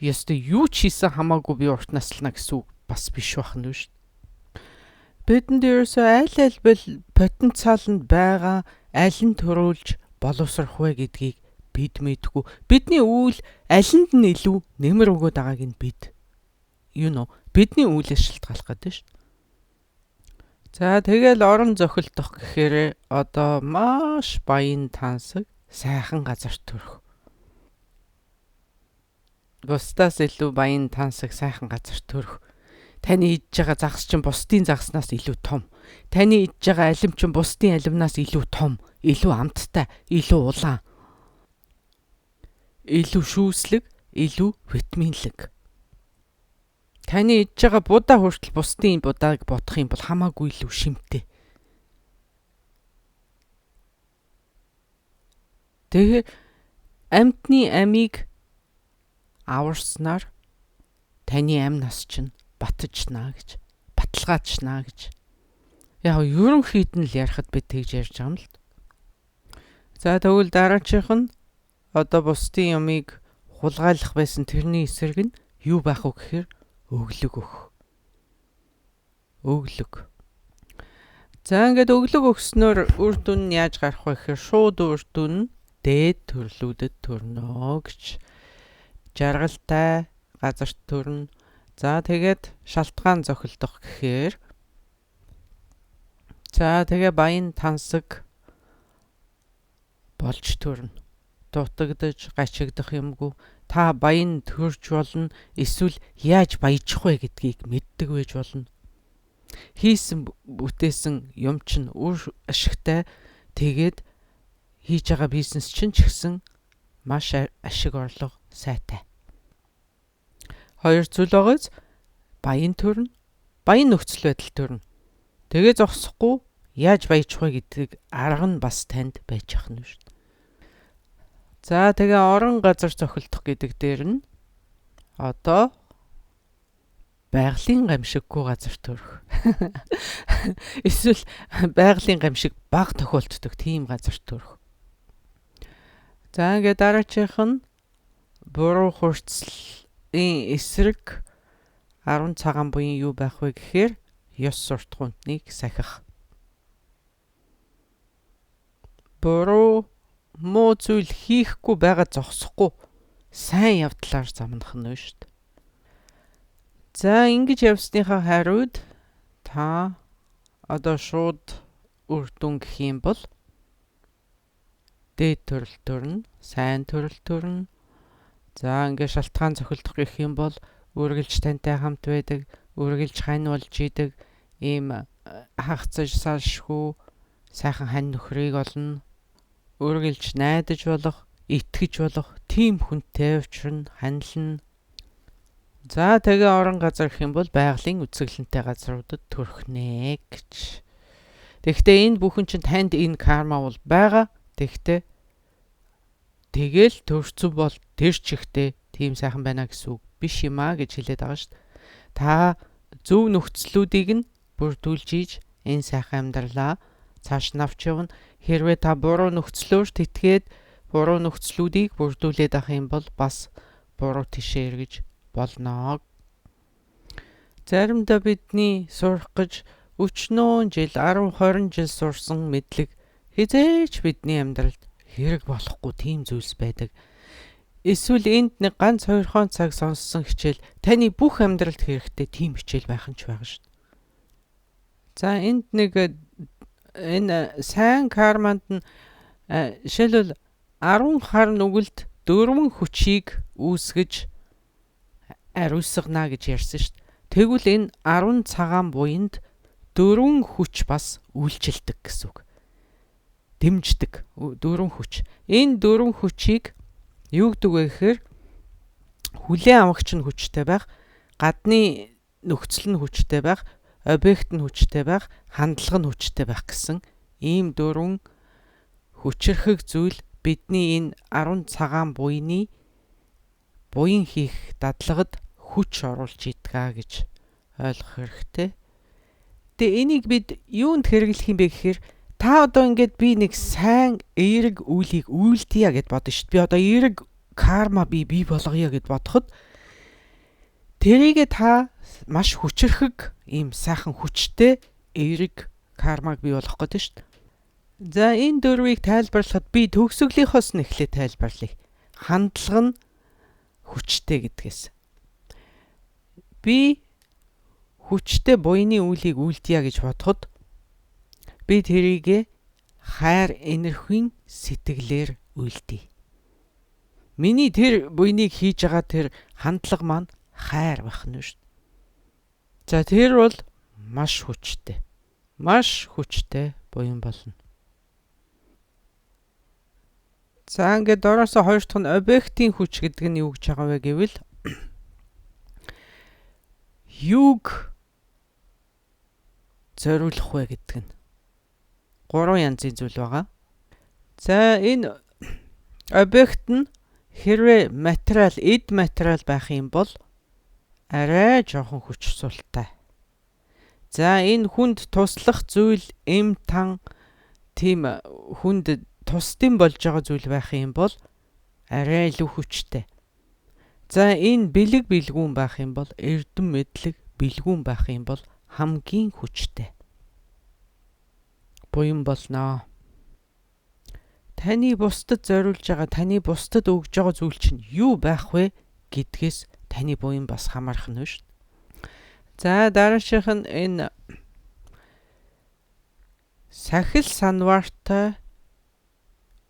ёстой юу ч хийсэн хамаагүй би урт наслана гэсэн үг бас биш байх нь шүү дээ. Бидэнд ерөөсөө аль альбал потенциал нь байгаа аль нь төрүүлж боловсрох вэ гэдгийг бид мэдгүй. Бидний үйл алинд нь илүү нэмэр өгөөд байгааг нь бид бидний үйлээс шалтгаалах гэдэг шүү дээ. За тэгэл орон зохилдох гэхээр одоо маш баян тансаг сайхан газар төрөх. Бусдаас илүү баян тансаг сайхан газар төрөх. Таны идж байгаа загас чинь бусдын загаснаас илүү том. Таны идж байгаа алим чинь бусдын алимнаас илүү том, илүү амттай, илүү улаан. Илүү шүүслэг, илүү витаминлэг. Таны идж байгаа будаа хүртэл бусдын будааг бодох юм бол хамаагүй илүү шимтэй. Тэгэхээр амьтны амийг аварснаар таны амь нас чинь батжнаа гэж, баталгаажнаа гэж. Яг ерөнхийд нь л ярихад бид тэгж ярьж байгаа юм л. За тэгвэл дараачих нь одоо бусдын ямыг хулгайлах байсан тэрний эсрэг нь юу байх вэ гэхээр өглөг өгөх. Өглөг. За ингээд өглөг өгснөөр үр дүн нь яаж гарах вэ гэхээр шууд үр дүн нь дээд төрлүүдэд төрнө гэж. Жаргалтай газарт төрнө. За тэгээд шалтгаан зохилдох гэхээр за тэгээ баян тансаг болж төрнө. Дутагдаж гачигдах юмгүй. Та баян төрж болно, эсвэл яаж баяжих вэ гэдгийг мэддэг байж болно. Хийсэн бүтээсэн юм чинь үр ашигтай, тэгээд хийж байгаа бизнес чинь ч гэсэн маш ашиг орлого сайтай. Хоёр зүйл байгаас баян төрнө, баян нөхцөл байдал төрнө. Тэгээ зогсохгүй яаж баяжих вэ гэдэг арга нь бас танд байж ах нь шүү дээ. За тэгээ орон газар зохилдох гэдэг дээр нь одоо байгалийн гамшиггүй газар төрөх. Эсвэл байгалийн гамшиг бага тохиолддог тийм газар төрөх. За ингээд дараачих нь буруу хурцлын эсрэг 10 цагаан буян юу байх вэ гэхээр ёс суртахуунтныг сахих. Буруу муу зүйл хийхгүй байгаа зогсохгүй сайн явдлаар замнах нь шүү дээ. За ингэж явсныхаа хариуд та одоо шууд үр дүн гэх юм бол дээд төрөл төрнө, сайн төрөл төрнө. За ингээ шалтгаан зохилдох гэх юм бол үргэлж тантай хамт байдаг, Үргэлж хань болж идэг ийм хагацаж салшгүй сайхан хань нөхрийг олно. Үргэлж найдаж болох, итгэж болох тийм хүнтэй учрна, ханилна. За тэгээ орон газар гэх юм бол байгалийн үзэсгэлэнтэй газруудад төрхнэ гэж. Тэгэхдээ энэ бүхэн чинь танд энэ карма бол байгаа. Тэгэхдээ тэгэл төрцөн бол тэр чигтээ тийм сайхан байна гэсэн үг биш юм а гэж хэлээд байгаа шүү дээ. Та зөв нөхцлүүдийг нь бүрдүүлж ийж энэ сайхан амьдралаа цааш нь авч явна. Хэрвээ та буруу нөхцлөөр тэтгээд буруу нөхцлүүдийг бүрдүүлээд авах юм бол бас буруу тишээ эргэж болно. Заримдаа бидний сурах гэж өчнөөн жил 10 20 жил сурсан мэдлэг хэзээ ч бидний амьдралд хэрэг болохгүй тийм зүйлс байдаг. Эсвэл энд нэг ганц хоёрхон цаг сонссон хичээл таны бүх амьдралд хэрэгтэй тийм хичээл байх нь ч байгаа шүү дээ. За энд нэг энэ сайн карманд нь жишээлбэл 10 хар нүгэлд 4 хүчийг үүсгэж ариусгана гэж ярьсан шүү дээ. Тэгвэл энэ 10 цагаан буянд 4 хүч бас үйлчилдэг гэсэн үг. Дэмждэг 4 хүч. Энэ 4 хүчийг юу гэдэг вэ гэхээр хүлээн авагч нь хүчтэй байх, гадны нөхцөл нь хүчтэй байх, объект нь хүчтэй байх, хандлага нь хүчтэй байх гэсэн ийм 4 хүчирхэг зүйл бидний энэ 10 цагаан буяны буян хийх дадлагад хүч оруулж идгаа гэж ойлгох хэрэгтэй. Тэгээ энийг бид юунд хэрэглэх юм бэ гэхээр та одоо ингээд би нэг сайн эерэг үйлийг үйлдъя гэд бодно шүү дээ. Би одоо эерэг карма би бий болгоё гэд бодоход тэрийгэ та маш хүчирхэг ийм сайхан хүчтэй эерэг кармаг бий болгох гэдэг шүү дээ. За энэ дөрвийг тайлбарлахад би төгсгөлийнхоос нь эхлээд тайлбарлая. Хандлага нь хүчтэй гэдгээс. Би хүчтэй буяны үйлийг үйлдъя гэж бодоход би тэрийгэ хайр энэрхийн сэтгэлээр үйлдъя. Миний тэр буйныг хийж байгаа тэр хандлага маань хайр байх нь шүү дээ. За тэр бол маш хүчтэй. Маш хүчтэй буян болно. За ингээд доороосоо хоёр дахь нь объектын хүч гэдэг нь юу гэж байгаа вэ гэвэл юуг зориулах вэ гэдэг нь гурван янзын зүйл байгаа. За энэ объект нь хэрвээ материал, эд материал байх юм бол арай жоохон хүч султай. За энэ хүнд туслах зүйл эм тан тийм хүнд тусдим болж байгаа зүйл байх юм бол арай илүү хүчтэй. За энэ бэлэг бэлгүүн байх юм бол эрдэм мэдлэг бэлгүүн байх юм бол хамгийн хүчтэй буян болно. Таны бусдад зориулж байгаа, таны бусдад өгж байгаа зүйл чинь юу байх вэ гэдгээс таны буян бас хамаарах нь шүү дээ. За дараачих нь энэ сахил санваартай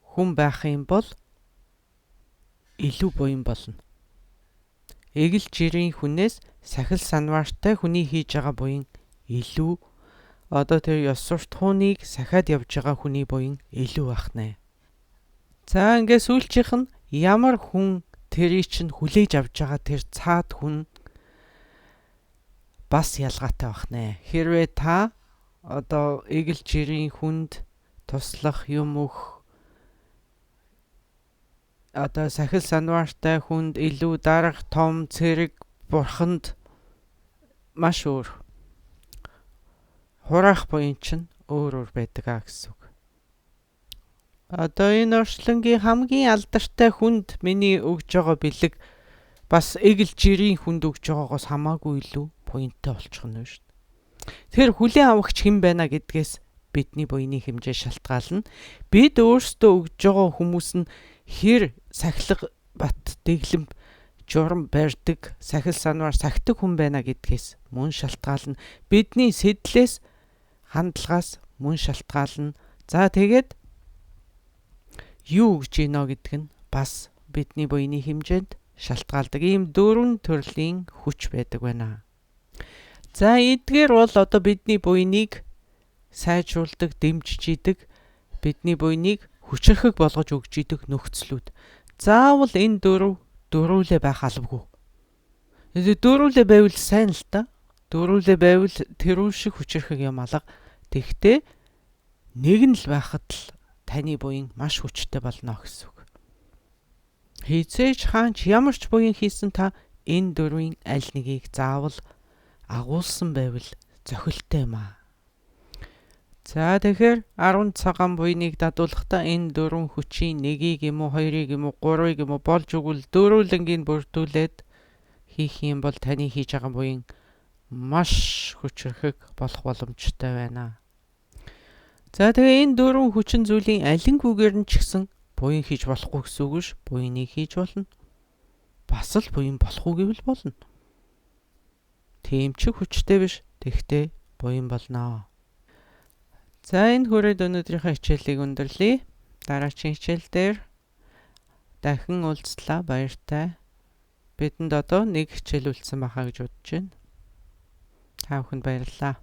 хүн байх юм бол илүү буян болно. Эгэл жирийн хүнээс сахил санваартай хүний хийж байгаа буян илүү одоо тэр ёс суртахууныг сахиад явж байгаа хүний буян илүү байх нэ. За ингээд сүүлчийнх нь ямар хүн тэрий чинь хүлээж авч байгаа тэр цаад хүн бас ялгаатай байх нэ. Хэрвээ та одоо эгэл жирийн хүнд туслах юм өгөх одоо сахил санваартай хүнд илүү дарга том цэрэг бурханд маш өөр хураах буян чинь өөр өөр байдаг а гэсэн үг. Одоо энэ орчлонгийн хамгийн алдартай хүнд миний өгж байгаа бэлэг бас эгэл жирийн хүнд өгж байгаагаас хамаагүй илүү буянтай болчих нь шүү дээ. Тэр хүлээн авагч хэн байна гэдгээс бидний буяны хэмжээ шалтгаална. Бид өөрсдөө өгж байгаа хүмүүс нь хэр сахилга бат дэглэм журам барьдаг, сахил санвар сахидаг хүн байна гэдгээс мөн шалтгаална. Бидний сэдлээс хандлагаас мөн шалтгаална. За тэгээд юу өгж гинэ гэдэг нь бас бидний буяны хэмжээнд шалтгаалдаг. Ийм дөрвөн төрлийн хүч байдаг байна. За, эдгээр бол одоо бидний буяныг сайжруулдаг, дэмжиж идэг, бидний буяныг хүчирхэг болгож өгч идэг нөхцлүүд. Заавал энэ дөрвөлээ байх албагүй. Дөрвөлээ байвал сайн л та. Дөрвөлээ байвал тэрүүн шиг хүчирхэг юм алга. Тэгтээ нэг нь л байхад л таны буян маш хүчтэй болно гэсэн үг. Хизээч хаанч ямар ч буян хийсэн та энэ дөрвийн аль нэгийг заавал агуулсан байвал зохилтой юм аа. За, тэгэхээр 10 цагаан буяныг дадуулахдаа энэ дөрвөн хүчийн нэгийг юм уу, хоёрыг юм уу, гурвыг юм уу, болж өгвөл дөрвөлнгийг бүрдүүлээд хийх юм бол таны хийж байгаа буян маш хүчирхэг болох боломжтой байна. За, тэгээ энэ дөрвөн хүчин зүйлийн алингүүгээр нь ч гэсэн буян хийж болохгүй гэсэн үг биш, буяныг хийж болно. Бас л буян болох уу гэвэл болно. Тийм ч хүчтэй биш. Тэгтээ буян болно. За, энэ хүрээд өнөөдрийнхөө хичээлийг өндөрлөе. Дараагийн хичээл дээр дахин уулзлаа. Баяртай. Бидэнд одоо нэг хичээл үлдсэн байхаа гэж бодож байна. Та бүхэнд баярлалаа.